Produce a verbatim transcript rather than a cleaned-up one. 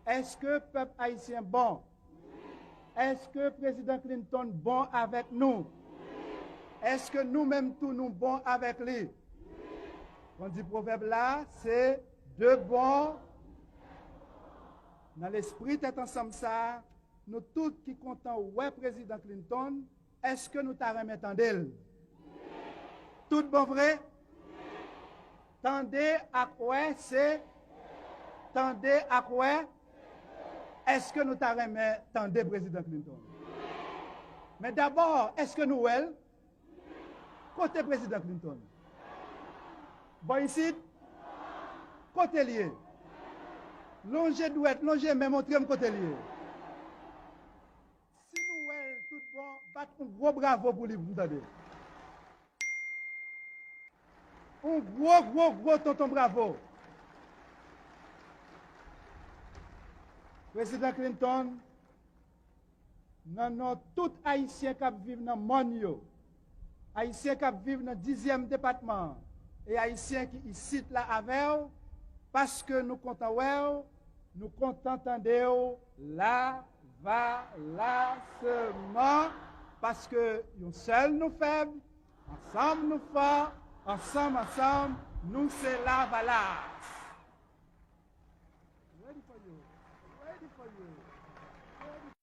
Èske pèp ayisyen bon? Èske prezidan Clinton bon avèk nou? Èske nou menm tou nou bon avèk li? Konn di pwovèb la, se de bon. Nan lespri tèt ansanm sa a, nou tout ki kontan wè prezidan Clinton, èske nou ta renmen tande l? Tout bon vre? Tande ak wè se tande ak wè. Èske nou ta renmen tande prezidan Clinton? Men dabò, èske nou wè l? Kote prezidan Clinton? Bò isit? Kote l ye? Lonje dwèt, lonje men, montre m kote l ye. Si nou wè l tout bon, bat yon gwo bravo pou li pou m tande. Yon gwo, gwo, gwo tonton bravo. Prezidan Clinton, nan non tout Ayisyen k ap viv nan mòn yo, Ayisyen k ap viv nan dizyèm depatman an, e Ayisyen ki isit la avè w, paske nou kontan wè w, nou kontan tande w, la, va, la, sèlman, paske yon sèl nou fèb, ansanm nou fò, ansanm, ansanm, nou se Lavalas.